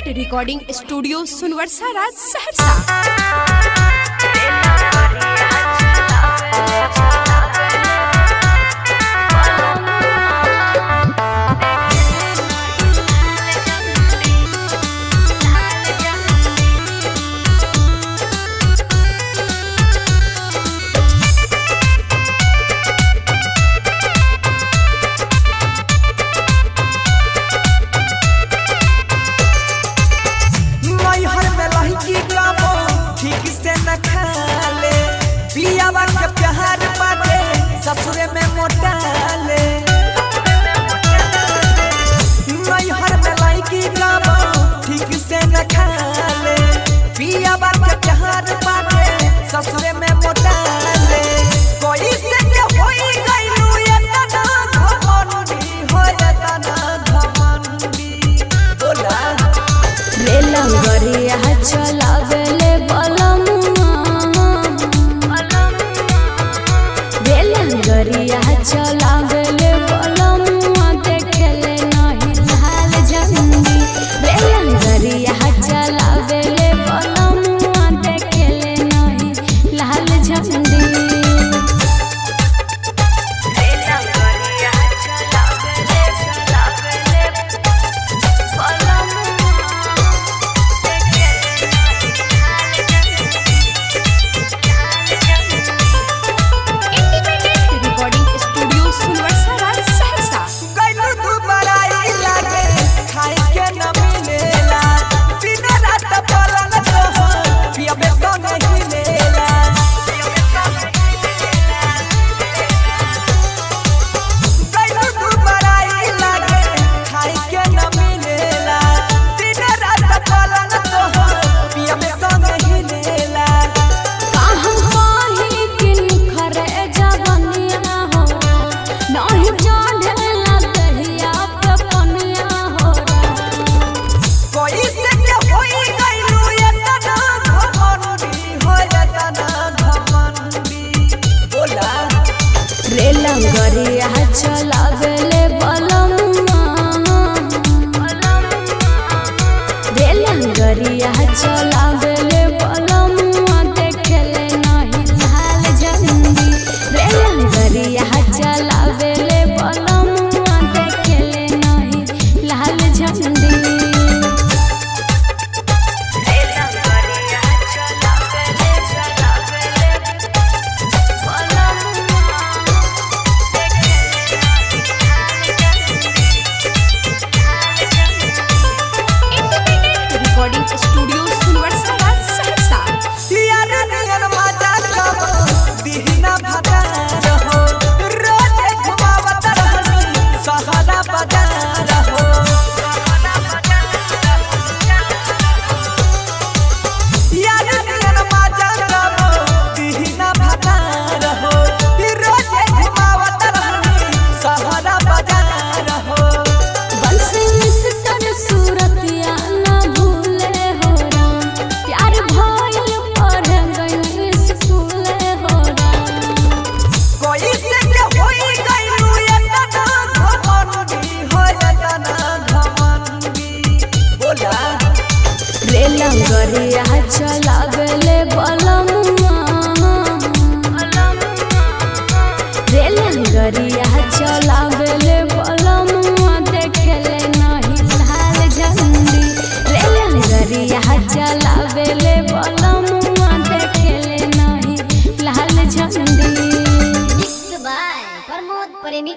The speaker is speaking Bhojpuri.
Independent recording studio Sonbarsa Raj Saharsa. नैहर में लहकी गाबो ठीक से न खाले, पियावा के प्यार बाटे ससुरे में मोटाले। नैहर में लहकी गाबो ठीक से न खाले, पियावा के प्यार बाटे ससुरे में मोटाले। कोई से के होई गइलू एतना घमंडी हो, एतना घमंडी बोला। रेलगड़िया चलावेले बलमुआ, रेलगड़िया चलावेले बलमुआ, देखेले नहीं लाल झंडी। रेलगड़िया चलावेले बलमुआ, देखेले नहीं लाल झंडी। रेलगड़िया चलावेले चलावेले बलमुआ, Independent recording studio Sonbarsa Raj Saharsa. गइलू दुबराई लागे खाए के न मिलेला, दिन रात पलंग तोहर पियबे संग हिलेला। गइलू दुबराई लागे खाए के न मिलेला, दिन रात पलंग तोहर पियबे संग हिलेला। काहू पाही किन खरे जवनिया हो, नाही चढ़ेला दहिया पे पनिया हो। कोई से के होई गइलू एतना घमंडी हो, एतना घमंडी बोला। रेलगड़िया चलावेले बलमुआ, रेलगड़िया चलावेले बलमुआ, देखेले नहीं लाल झंडी। रेलगड़िया चलावेले बलमुआ, देखेले नहीं लाल झंडी। रेलगड़िया चलावेले चलावेले बलमुआ, Independent recording studio Sonbarsa Raj Saharsa. यार नियन मजा कबो दिहना भटा रहो, रोज घुमावत रहनी सहरा बजा रहो। यार नियन मजा कबो दिहना भटा रहो, रोज घुमावत रहनी सहरा बजा रहो। बंस मिस्टर सूरतिया ना भूले हो राम, प्यार भइल पढ़ गइल स्कूले हो राम। कोई से के होई गइलू एतना घमंडी हो, एतना घमंडी बोला। रेलगड़िया चलावेले बलमुआ, रेलगड़िया चलावेले बलमुआ, देखेले नहीं लाल झंडी। रेलगड़िया चलावेले बलमुआ, देखेले नहीं लाल झंडी। मिक्स बाय प्रमोद प्रेमी।